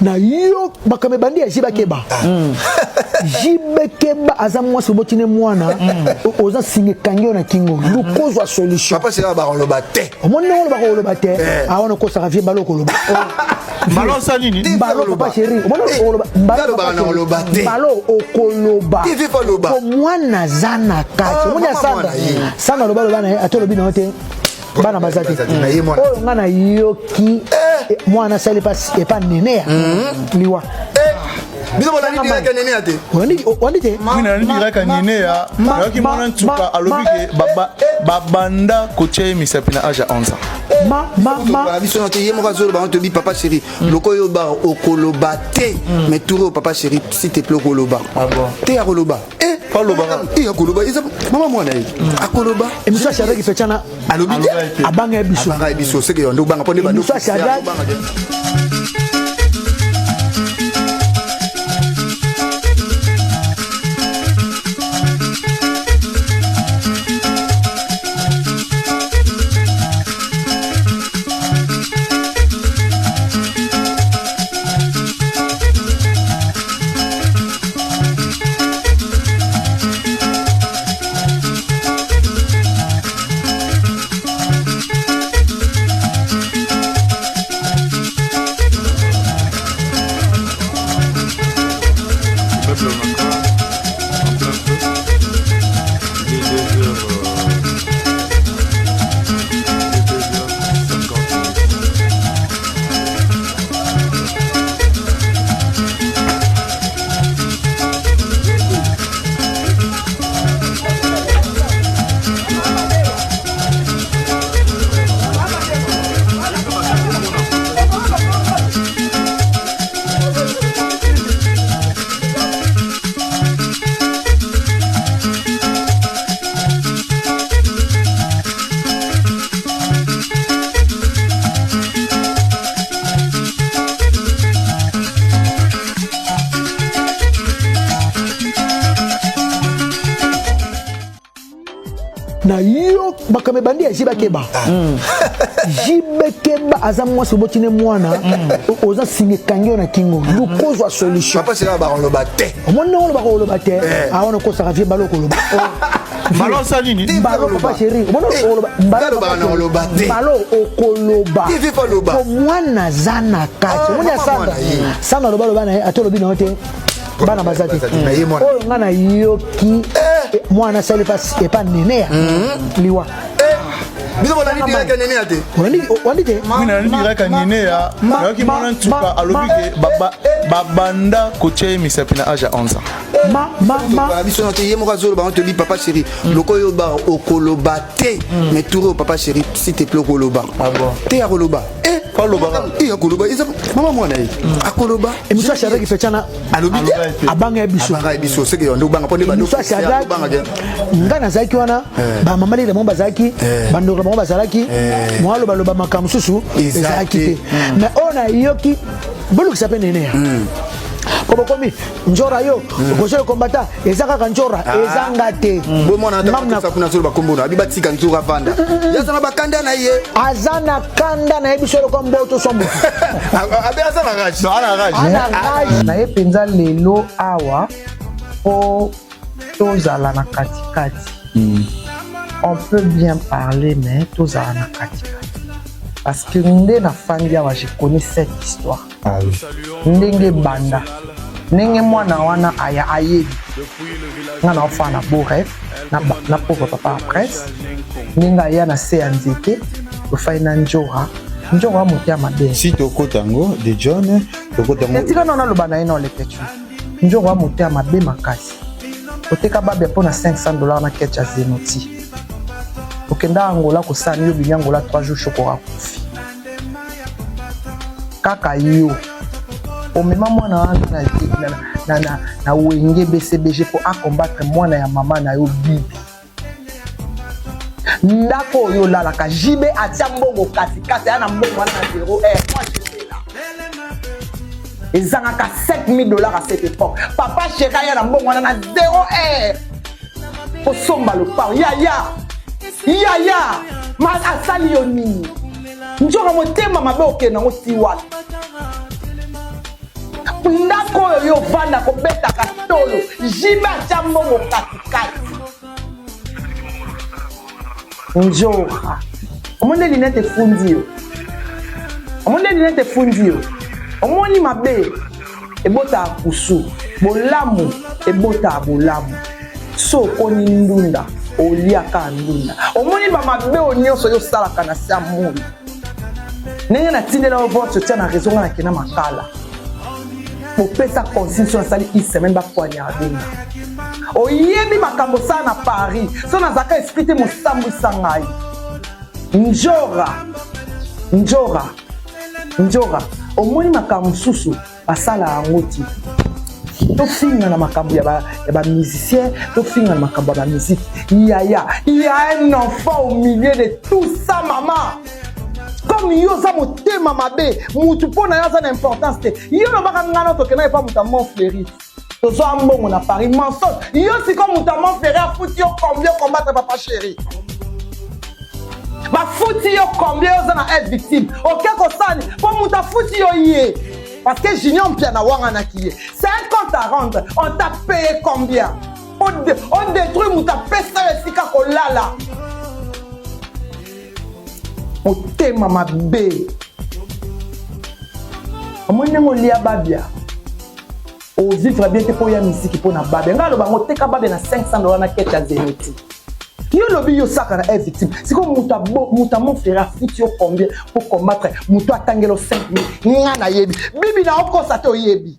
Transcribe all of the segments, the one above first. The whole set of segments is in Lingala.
Na yo makambo ebandi ya JB Keba. JB Keba aza mwasi oboti ne mwana oza singa ekangi yo na kingo. Luka ozwa solution. Papa chéri bakoloba te. Omoni ndenge olobaka koloba te. Awa okosaka vie balo okoloba. Mbalo osali nini? Mbalo papa chéri. Omoni okoloba mbalo papa chéri. Mbalo okoloba. Te vie aloba. Po mwana aza na kati. Omoni ya Sandra. Sandra aloba loba na ye ata olobi na yo te. Bana baza te. Oyo nga nayoki mwana asali epa neneya liwa. Biso bolandi direct ya neneya te. Olandi te? Oui, nalandi direct ya neneya. Nayoki mwana nsuka alobi ke babanda kotia ye misapi na age ya 11 ans. Ma ma ma biso na te ye moko azoloba ngo toyebi papa chéri loko oyo ba okoloba te mais tour oyo papa chéri s'il te plaît okoloba te akoloba. Eh akoloba eza mama mwana ye akoloba. Émission ya Shadrack Fechana alobi te. Abanga ye biso. Abanga ye biso seke yo ndo banga po nde bando. Émission ya Shadrack Na yo makambo ebandi ya JB Keba. JB Keba aza mwasi oboti ne mwana oza singa ekangi yo na kingo. Luka ozwa solution. Papa chéri bakoloba te. Omoni ndenge olobaka koloba te. Awa okosaka vie balo okoloba. Mbalo osali nini? Mbalo papa chéri. Omoni okoloba mbalo okoloba. Po mwana aza na kati. Omoni ya Sandra. Sandra aloba loba na ye ata olobi na yo te. Bana baza te. Oyo nga nayoki mwana asali epa neneya liwa. Biso bolandi direct ya neneya te. Olandi te? Oui, nalandi direct ya neneya. Nayoki mwana nsuka alobi ke babanda kotia ye misapi na age ya 11 ans. Ma ma ma biso na te ye moko azoloba ngo toyebi papa chéri loko oyo ba okoloba te mais tour oyo papa chéri s'il te plaît okoloba te akoloba. Eh akoloba eza mama mwana ye akoloba. Émission ya Shadrack Fechana alobi te. Abanga ye biso. Abanga ye biso seke yo ndo banga po nde bando. Émission ya Shadrack nga nazalaki wana ba mama lele bango bazalaki bandeko bango bazalaki mwa loba loba makambo mosusu ezalaki te mais oyo nayoki bolukisa mpe nene ya po bokomi njora yo okosi le combattant eza kaka njora eza nga te. Bomona ata kuna zolo bakombo na abi batika nzora avanda yaza na bakanda na ye. Aza na kanda na ye biso eloko mboto so motu abe aza na rage. Ana rage. Na ye mpenza lelo awa po tozala na katikati. On peut bien parler mais tozala na katikati parce que nde nafandi awa je connais cette histoire. Ndenge banda ndenge mwana wana aya ayebi nga na ofana na beau rêve na pauvre papa ya presse ndenge aya na se ya nzete tofai na njora njora motema mabe. Si tokota yango de John tokota yango etika na naloba na ye na oleketu njora motema mabe makasi oteka babia mpona $500 na ketch ya Zenoti okenda Angola kosala yo bimi Angola 3 jours shokora kufi kaka yo omema mwana wana na wenge BCBG po a combattre mwana ya mama na yo bibi ndako oyo olalaka JB atia mbongo katikati aya na mbongo wana na 0 heure moi j'étais là ezangaka $5000 à cette époque papa chéri aya na mbongo wana na 0 heure kosomba lopango yaya yaya ma asali yo nini nzoka motema mabe okende yango ti wapi? Ndako oyo yo ovanda kobetaka tolo, JB atya mbongo katikati. Njora. Omoni nde linete efundi yo. Omoni nde linete efundi yo. Omoni mabe ebotaka kusu, bolamu ebotaka bolamu. So okoni ndunda, oliaka ndunda. Omoni ba mabe oyo nyonso yo osalaka na se ya moi. Ndenge natindela yo voice otia na réseau nga nakenda makala. Bopesa consigne so nasali une semaine ba poignarde nga. Oyebi makambo osala na Paris, so nazalaka esprit te mosambwisa ngai. Njora, njora, njora, omoni makambo mosusu basala yango ti tofinga na makambo ya bamusicien ba tofinga na makambo ya bamusike yaya il y a un enfant au milieu de tout ça mama comme yo oza motema mabe mutu mpo na yo aza na importance te yo olobaka ngai na tokenda epa moto ya montfleuri tozwa mbongo na paris mensonge yo sikoyo moto ya montfleuri afuti yo combien combattre papa chéri bafuti yo combien oza na aide victime oke kosani mpo moto afuti yo ye parce que junior mpiana wanganaki ye c'est un compte à rendre on t'a payé combien odétruire moto apesa yo esika kolala motema mabe omoni ndenge olia babia ovivre bien te mpo oya miziki mpo na babia ngai aloba yango teka babia na 500 dola na kete ya zenoti yo lobi yo osaka na aide victime sikoyo moto amofere afuti yo combien mpo combattre moto atangelo 5000 ngai nayebi bibi na okosa te oyebi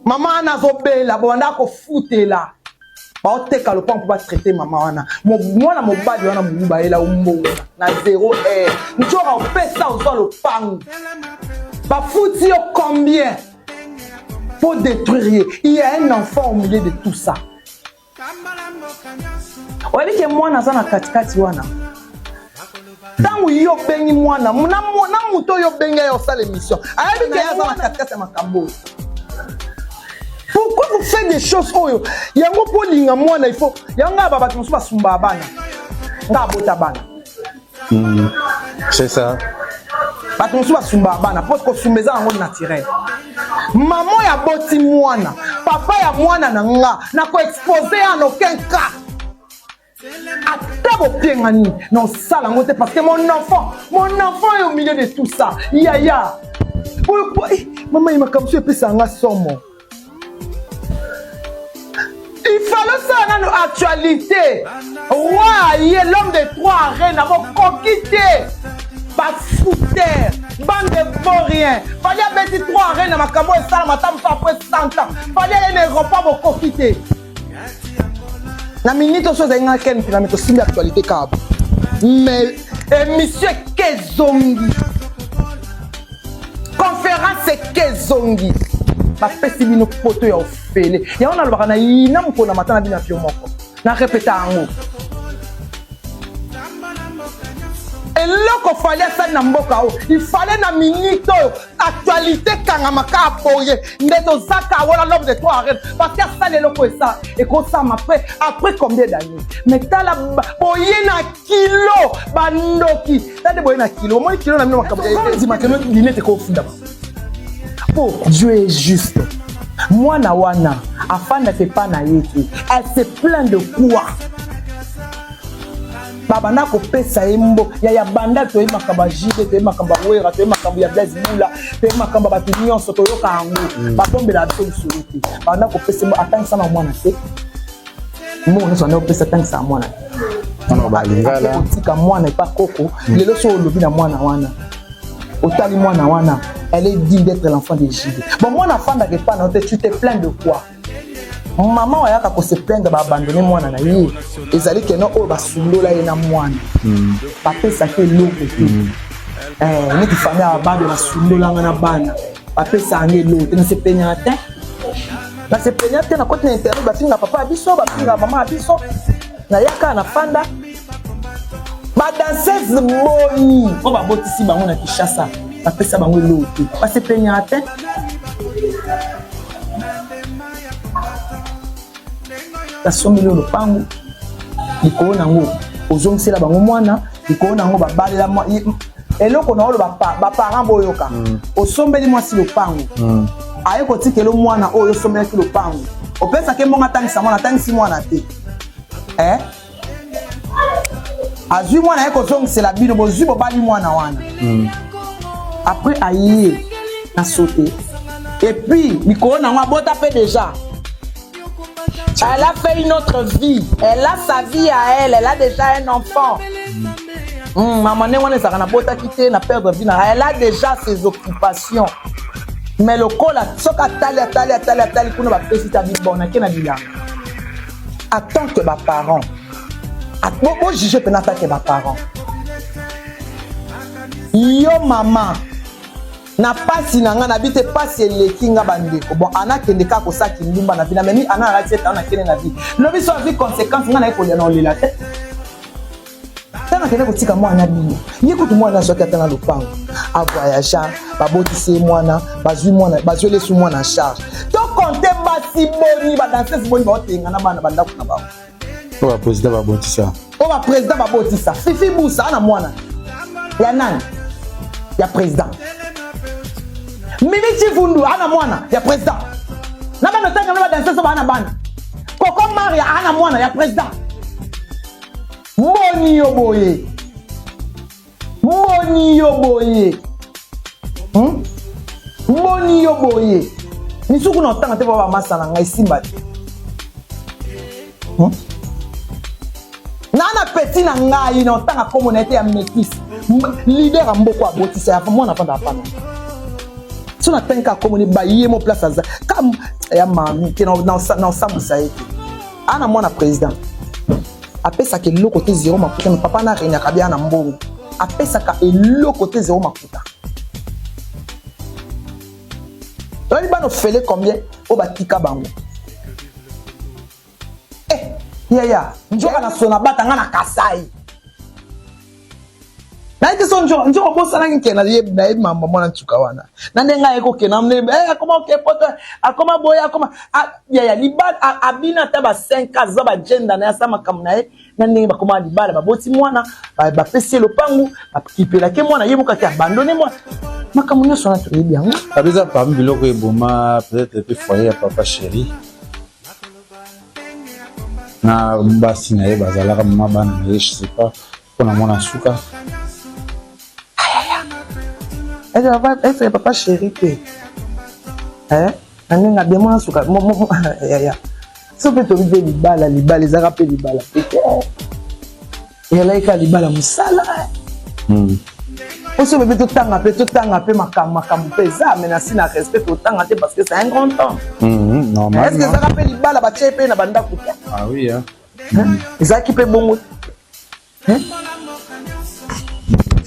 mama wana azobela bobanda kofutela baoteka lopango mpo batraite mama wana mwana mobali wana moluba ayela ombongo na zero heure nzoka opesa ozwa lopango bafuti yo combien pour détruire ye il y a un enfant au milieu de tout ça oyebi ke mwana aza na katikati wana ntango yo obengi mwana na moto oyo obengi ye osala émission ayebi ke ye aza na katikati ya makambo oyo pourquoi vous faites des choses oyo yango mpo olinga mwana il faut yango ngai bato mosusu basumbaka bana ngai abota bana C'est ça. Bato mosusu basumbaka bana mpo kosumba eza yango naturel. Mama oyo aboti mwana, papa ya mwana na nga, nakoexpose ya en aucun cas. Ata bopienga nini, na osala yango te parce que mon enfant, mon enfant est au milieu de tout ça. Yaya. Eh, mama ye makambo mosusu epesa nga somo. Il fallait ça nano actualité. Roi aye l'homme de trois arènes bokoki te. Ba fouter, bande de vauriens. Fallait abeti trois arènes na makambo esalama ata mosu après 100 ans. Fallait aye na aéroport bokoki te. Na minute oso ezali nga ken mpina tosimbi actualité kaka. Mais émission ekezongi. Conférence ekezongi. Bapesi bino poto ya ofele. Yango nalobaka na yina mokolo na mata na bino avion moko. Na repeta yango. Eloko Fally asali na mboka oyo, il fallait na minute oyo actualité kangama kaka boye nde tozaka wana l'homme de trois arènes parce que asali eloko esa ekosama après après combien d'années mais tala boye na kilo bandoki tala nde boye na kilo omoni kilo na bino makambo ndima keno linete ekofundama po Dieu est juste mwana wana afandaka epa na ye te elle se plaint de quoi babanda kopesa ye mbo ya ya banda toyebi makambo ya JB toyebi makambo ya Wera toyebi makambo ya Blaise Bula toyebi makambo ya bato nyonso toyoka yango babombela biso lisolo te babanda kopesa mbo atangisa na mwana te mbongo nyonso banda kopesa atangisa na mwana te kotika mwana epa koko lelo so olobi na mwana wana otali mwana wana elle est digne d'être l'enfant de JB bon mwana afandaka epa na yo te tu te plains de quoi mama ayaka ko se plaindre ba abandonner mwana na ye ezali keno oyo basundola ye na mwana bapesaki eloko te neti famille ya babe basundolanga na bana bapesaka nga eloko te naseplaignaka te naseplaignaka te nakoti na internet bafinga papa ya biso bafinga mama ya biso nayaka na fanda badanseuse boni oyo babotisi bango na Kinshasa bapesa bango eloko te baseplaignaka te basombeli yo lopango likolo nango ozongisela bango mwana likolo nango babalela. Eloko na oloba ba parents boyoka. Osombeli mwasi lopango. Aye kotikela mwana oyo osombelaki lopango. Opesaki mbongo atangisa mwana, atangisi mwana te. Eh? Azwi mwana ye kozongisela bino, bozwi bobali mwana wana. Après aye na sauté. Et puis likolo nango abota pe déjà. Elle a fait une autre vie. Elle a sa vie à elle. Elle a déjà un enfant. Maman ndenge wana ezalaka na botaki te na perdre vie na elle a déjà ses occupations. Mais lokola soki atali atali atali atali kuna bapesi ta bon nake na bilanga. En tant que ba parents, bo juger pena en tant que ba parents. Yo mama na pasi na nga na bi te pasi eleki nga bandeko bon ana kende kaka kosala kindumba na vie na memi ana alati ete ana kende na vie lobi so azwi conséquence nga naye kolia na olela te ntango akende kotika mwana bino ye kutu mwana azwaki ata na lopango avoyagea babotisi ye mwana bazwi mwana bazweli esu mwana en charge to compte basi boni badanseuse boni baotenga na bana bandako na bango oyo baprésident babotisa oyo baprésident babotisa fifi busa ana mwana ya nani ya président mimi chivundu ana mwana ya président na bana otanga na badanseuse bana bana koko maria ana mwana ya président boni yo boye boni yo boye Boni yo boye misuku na otanga te ba bamasa na ngai simba te Na na petit na ngai na otanga kombo na ye te ya métis leader ya mboko abotisa ya mwana afanda apana so natangi kaka kombo ne baye mo place aza ka ya mami te na osambwisa ye te ana mwana président apesaka eloko te zero makuta mais papa na regnaka bia na mbongo apesaka eloko te zero makuta oyebi bana ofele combien oyo batika bango eh, yaya nzoka na sona bata nga na kasai nayebi so nzoka nzoka obosanaki nke nayebi nayebi mambo mwana nsuka wana na ndenge aye kokenda eh, akoma oke poto akoma boye akoma yaya libala abina ata ba 5 ans aza bagenda na ye asala makambo na ye na ndenge bakoma libala baboti mwana bapesi ye lopangu bakipelaki mwana ye moko ake abandone mwana makambo nyonso wana toyebi yango eza parmi biloko eboma peut-être mpe foyer ya papa chéri na basi na ye bazalaka mama bana na ye je sais pas mpona mwana suka ese papa chéri te na ndenge abia mwana suka yaya so mpe tobi mpe libala libala ezaka mpe libala pe te ezalaki kaka libala mosala oso mpe totanga mpe totanga mpe makambo makambo mpe eza mais nasi na respect totanga te parce que c'est un grand temps est ce que ezaka mpe libala batie mpe na bandako te ah oui, hein. Ezalaki mpe bongo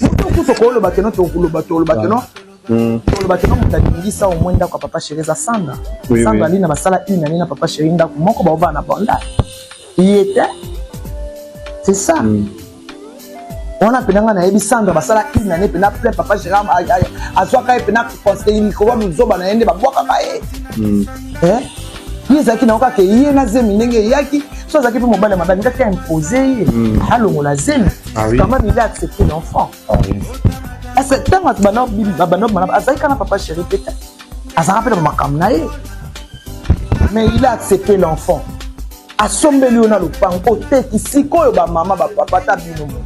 moto kutu okoloba keno tokoloba toloba keno toloba keno moto alingisa au moins ndako ya papa chéri eza sandra sandra alina basala une année na papa chéri ndako moko baovaa na banda ye te c'est ça wana mpena ngai nayebi sandra basala une année mpena plein papa chéri azwaka ye mpena conseil mozoba na ye nde babwakaka ye ye ezalaki nango kaka ye na zemi ndenge eyaki so azalaki mpe mobali ya mabe alingaki impose ye alongola zemi quand même il a accepté l'enfant est ce que ntango bato banda azalaki kaka na papa chéri mpe te azalaka mpe na bamakambo na ye mais il a accepté l'enfant asombeli yo na lopango oteki sikoyo bamama bapapa ta bino mo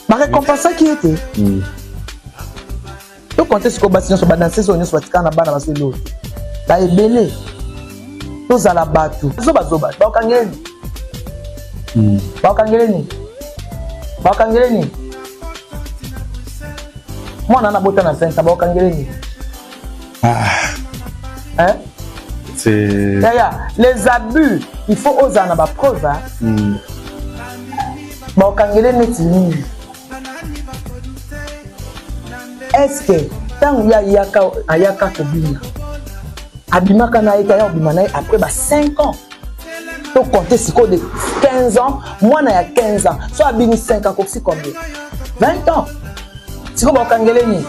barekompensaki ye te tokonte sikoyo basi nyonso badanseuse oyo nyonso batikala na bana bazwi eloko te baebele tozala bato zobazoba baokangeli nini baokangeli nini baokangeli nini mwana nabota na 20 ans baokangeli nini hein? C'est... Yaya, les abus, il faut oser na ba preuve. Hein? Baokangele neti nini? Est-ce que ntango ye ayaka ayaka kobina abimaka na ye te aya kobima na ye après ba 5 ans to compte sikoyo de 15 ans mwana ya 15 ans so abini 5 ans akokisi combien 20 ans sikoyo baokangele nini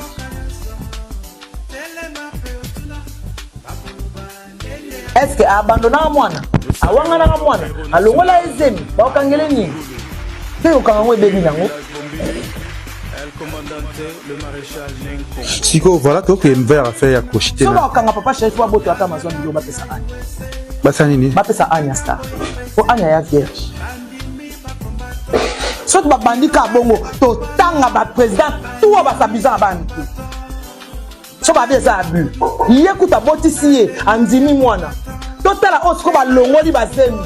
est ce que abandonaka mwana? Awanganaka mwana, alongola ye zemi, bakokangele nini? Mpe kokanga yango ebebi nango. Sikoyo voilà tokende vers affaire ya koshite. Soki bakokanga papa chéri fo babotola ata mazwa biloko bapesa Anya. Basa nini? Bapesa Anya star. Po Anya ya vierge. Soki babandi kaka bongo totanga ba président tout basabiza na bana mike. So babi eza abus. Ye kutu abotisi ye andimi mwana. Totala oyo sikoyo balongoli bazemi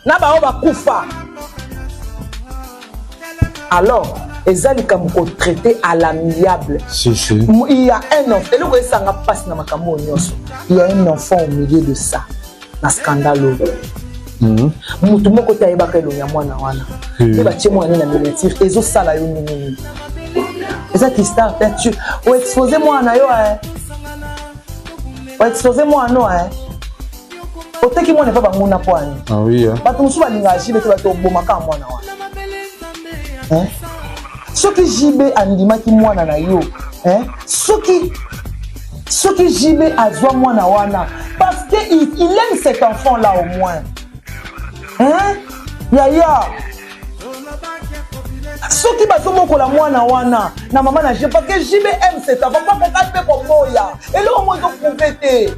na baoyo bakufa. Alors eza likambo kotraite à l'amiable. Si, si. Il y a un enfant eloko esanga mpasi na makambo oyo nyonso. Il y a un enfant au milieu de ça na scandale oyo. Motu moko te ayebaka elongi ya mwana wana. Mpe batie mwana na miniature ezosala yo nini nini. Eza ki star te tu oexpose mwana na yo eh. Oexpose mwana no eh. Oteki mwana epa banguna mpo ani. Ah oui, hein. Bato mosusu balingaka JB te bato obomaka mwana wana. Hein? Soki JB andimaki mwana na yo, hein? Soki soki JB azwa mwana wana parce que il aime cet enfant là au moins. Hein? Yaya. Soki bazobokola mwana wana na mama na JB parce que JB aime cet enfant, bakoka mpe koboya. Eloko moko ezoprouve te.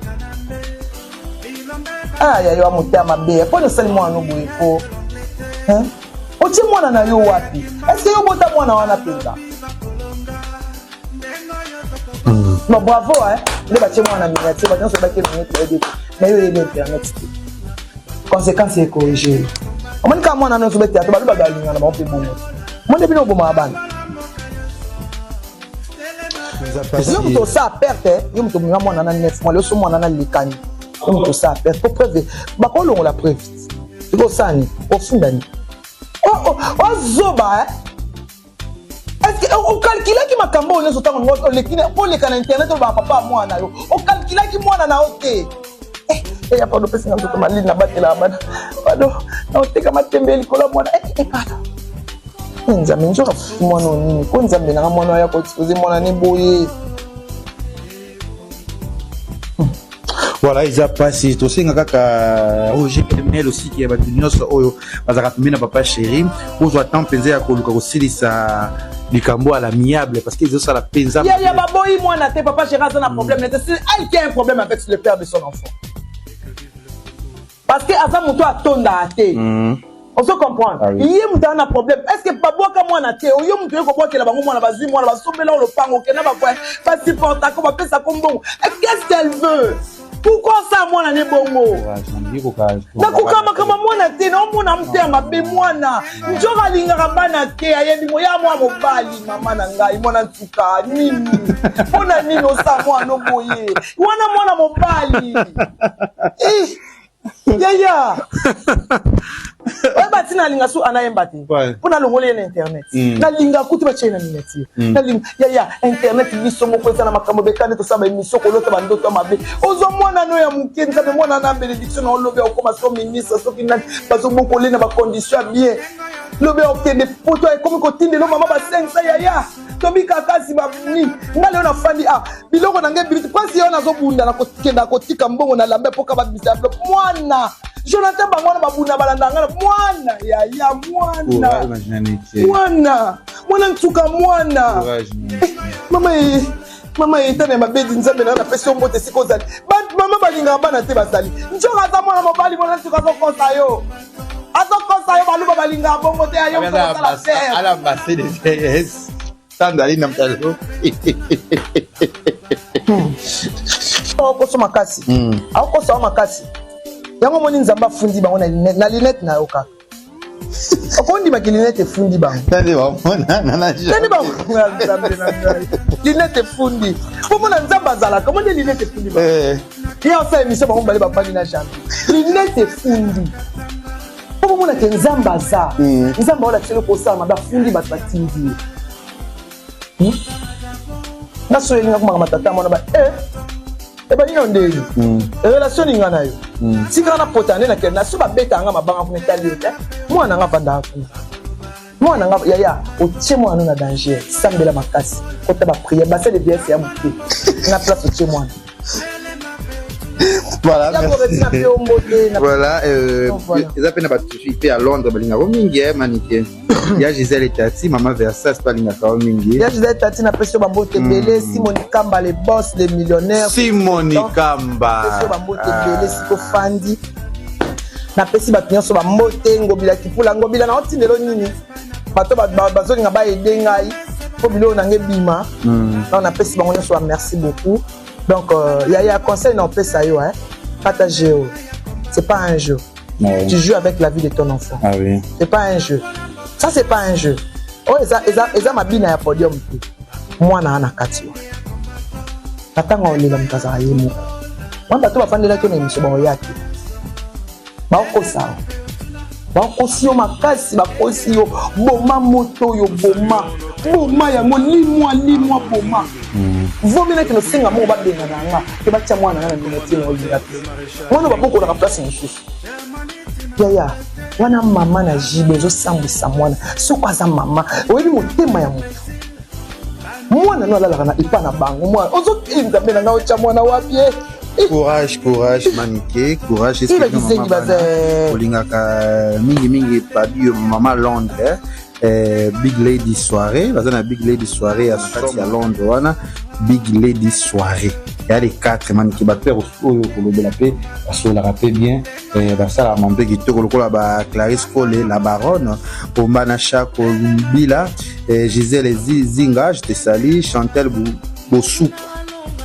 Ah yaya wa motema mabe, mpo osali mwana no boye ko. Hein? Otie mwana na yo wapi? Est-ce que yo bota mwana wana mpenza? Bon, bravo, hein? Nde batie mwana na miniature, bato nyonso bayebaki elongi te, oyebi te. Mais yo oyebi internet te. Conséquence ekorige yo. Omoni kaka mwana nyonso bete ato baloba balingana bango mpe bongo. Omoni bino obomaka bana. Yo moto osala perte, yo moto olinga mwana na 9 mois, leso mwana na lekani. Yo moto osala perte, po preuve, bakolongola preuve. Ekosala nini? Ofunda nini? Ozoba, hein? Est-ce que okalkulaki makambo oyo nyonso ntango oleki mpo oleka na internet olobaka papa ya mwana yo? Okalkulaki mwana na yo te. Eya pardon, opesi nga nzoto malili na batelaka bana. Pardon, na oteka matembe likolo ya mwana. Pardon. Nzambe nzoka mwana oyo nini? Ko nzambe nanga mwana oyo ya koexpose mwana ne boye. Voilà, eza pasi tosenga kaka Roger Emel osiki ya bato nyonso oyo bazalaka pembeni na papa chéri, bozwa temps mpenza ya koluka kosilisa likambo à l'amiable parce que ezosala mpenza. Ya baboyi mwana te, papa chéri aza na problème te, c'est elle qui a un problème avec le père de son enfant. Parce que aza moto atondaka te. Ozo comprendre? Ah oui. Ye moto aza na problème. Est-ce que babwaka mwana te? Oyo moto oye kobwakela bango mwana, bazwi mwana, basombela yo lopango, okenda ba voyage, basupportaka, bapesaka mbongo. Qu'est-ce qu'elle veut? Pourquoi ça mwana ne bongo? Nakoka makambo mwana te, naomona motema mabe mwana. Nzoka alingaka bana te, ayebi mo ya mwa mobali, mama na ngai, mwana nsuka, nini? Mpona nini osala mwana boye? Wana mwana mobali. Eh, yaya. Oyeba ntina alinga su anayemba te. Mpo nalongoli ye na internet. Nalinga kutu batie na miniature. Nalinga yaya internet biso moko eza na makambo bekani tosala ba émission kolota ba ndoto mabe. Ozwa mwana no ya moke nzambe mwana na bénédiction na olobi okoma so ministre soki nani bazobokole na ba condition ya bien. Lobi okende poto ekomi kotindela mama ba 500 yaya. Tobika kasi ba ni nga leo nafandi ah biloko na ngai biliti pasi yo nazobunda na kokenda kotika mbongo na lambe mpoka babisa biloko mwana Jonathan bango wana babunda balanda nga na mwana yaya mwana mwana mwana nsuka mwana mama ye mama ye tana ya mabedi nzambe na napesi yo mbote esika ozali. Mama balingaka bana te bazali nzoka aza mwana mobali mwana nsuka azokosa yo azokosa yo baluba balingaka bongo te ayo moto akosala te. Ala Mercedes Sandali na mtalo. Akokosa makasi. Akokosa makasi. Yango moni nzambe afundi bango na lunette, na lunette na yo kaka. Okondimaki lunette efundi bango. Tande bamona na na Tande bamona nzambe na ngai. Lunette efundi. Po mona nzambe azalaka, moni lunette efundi bango. Ye osala émission bango mibale bafandi na jambe. Lunette efundi. Po bomona ke nzambe aza. Nzambe aolakisa eloko osala mabe afundi bato batindi ye. Nga soki elinga komaka matata mwana ba ebandi na ndenge. Relation ninga na yo. Tika na pota nde na kende na so babeta nga mabanga kuna etali yo te. Mwana nga avandaka kuna. Mwana nga yaya otie mwana na danger, sambela makasi. Kota ba prière, basele vierge ya moke. Na place otie mwana. Voilà, merci. Voilà, euh, eza mpe na bato mpe ya Londres balingaka mingi eh, Manike. Ya Gisèle Tati, mama Versace mpe alingaka yo mingi. Ya Gisèle Tati napesi yo bambote ebele. Simoni Kamba, le boss des millionnaires. Simoni Kamba. Napesi yo bambote ebele siko fandi. Napesi bato nyonso bambote. Ngobila Kipula, Ngobila na otindelo nini? Bato bazolinga baede ngai mpo biloko na ngai ebima. Donc napesi bango nyonso ba merci beaucoup. Donc euh, yaya, conseil na opesa yo, hein, kata jeu, c'est pas un jeu. Ouais. Tu joues avec la vie de ton enfant. Ah oui. C'est pas un jeu. Ça, c'est pas un jeu. Oh, eza, eza, eza mabina ya podium te. Mwana ana kati wana. Na ntango olela moto azalaka ye moko. Wana bato bafandelaki yo na émission baoya te. Baokosa yo. Bakosi yo makasi, bakosi yo. Boma moto oyo, boma. Boma yango, limwa, limwa, boma. Vomi naki nosenga moko babengana yanga mpe batia mwana nga na miniature na olinga te. Mwana babokolaka place mosusu. Yaya, wana mama na jibe ozosambwisa mwana. Soko aza mama, oyebi motema ya moto. Mwana no alalaka na epa na bango. Mwana ozokende Nzambe na ngai otya mwana wapi ye? Courage, courage, Manike, courage. Ila kizengi baza. Olingaka mingi mingi babi yo mama Londres. Eh, Big Lady soirée, baza na Big Lady soirée ya kati ya Londres wana, Big Lady soirée. Ya les 4 Manike, bato ya oyo kolobela pe basololaka pe bien, eh, basalaka mpe kitoko lokola ba Clarisse Kole, la baronne, Omba na Chako Lumbila, eh, Gisèle Zinga, je te salue, Chantal Bosuku,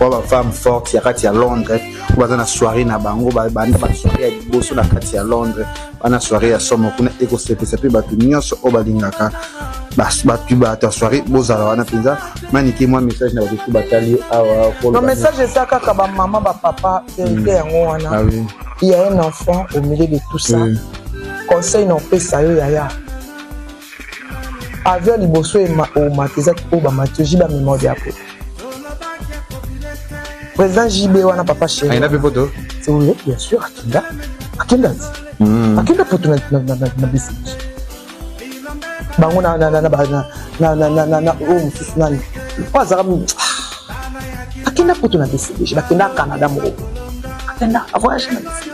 oyo ba femme forte ya kati ya Londres, oyo baza na soirée na bango, banda ba soirée ya liboso na kati ya Londres, bana soirée ya somo kuna ekosepesa mpe bato nyonso oyo balingaka bato bato ya soirée bozala wana mpenza. Manike, mwa message na bato batali yo awa. Non, message eza kaka bamama, bapapa, vérité yango wana. Ah oui. Il y a un enfant au milieu de tout ça. Oui. Conseil na opesa yo yaya, avion liboso omata eza oyo bamati oji bamema odia poto. Président JB wana, papa chéri. Aina mpe poto. Oui, bien sûr, akenda, akenda ti akenda poto na BCG bango na oyo mosusu nani oyo azalaka akenda poto na BCBG, bakenda Canada moko, akenda avoyage na BCBG.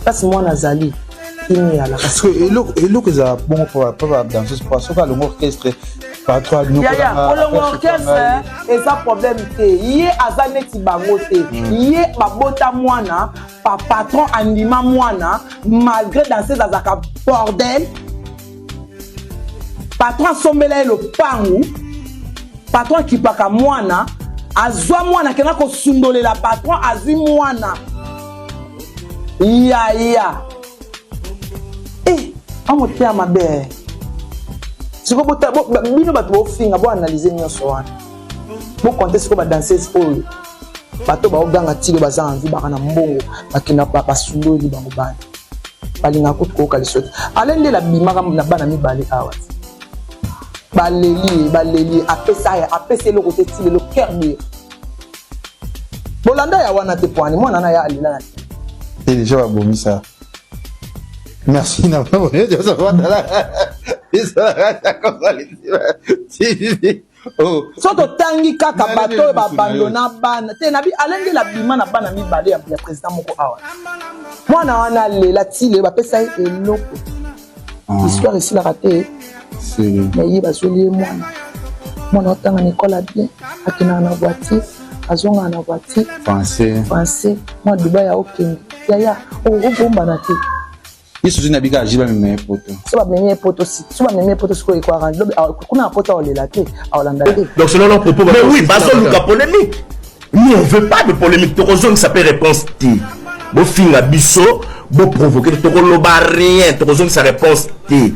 Place mwana azali, kimi eyalaka. Parce que eloko ezala bongo mpo badanseuse, po soki alongo orchestre, patron. Yaya, kolongo orchestre eza problème te. Ye aza neti bango te. Ye babota mwana, pa patron andima mwana malgré danseuse azalaka bordel. Patron asombela ye lopangu, patron akipaka mwana, azwa mwana akenda kosundolela patron, azwi mwana yaya. Eh, amoteya mabe. Sikoyo bino bato bofinga, boanalyse nyonso wana, bokonte sikoyo badanseuse oyo bato baoganga tilo baza envi baka na mbongo, bakenda basundoli bango bana, balingaka kutu koyoka liso te. Ale nde labimaka na bana mibale awa, baleli ye, baleli ye, apesa ye, apesa eloko te ti lelo. Cœur dur, bolanda ya wana te poani mwana na ya alela na te déjà babomisa. Merci na TV. Oh. So totangi kaka bato oyo babandona bana te. Nabi alengela bima na bana mibale ya président moko awa, mwana wana alela ti lelo, bapesa ye eloko. Histoire esilaka te. Mais ye bazweli ye mwana, mwana otanga na ekole ya bien, akendaka na voiture, azongaka na voiture. Français. Français, mwa Dubai aokende. Yaya, okobombana te. Ye susu na bika aji bamema ye poto. So bamemi ye poto, so bamemi ye poto, sikoyo ekoarrange lobi kuna na poto, aolela te, aolanda te. Donc selon leur propos, mais oui, bazoluka polémique. Nous, on veut pas de polémique. Tokozongisa mpe réponse te. Bofinga biso, boprovoke, tokoloba rien, tokozongisa réponse te.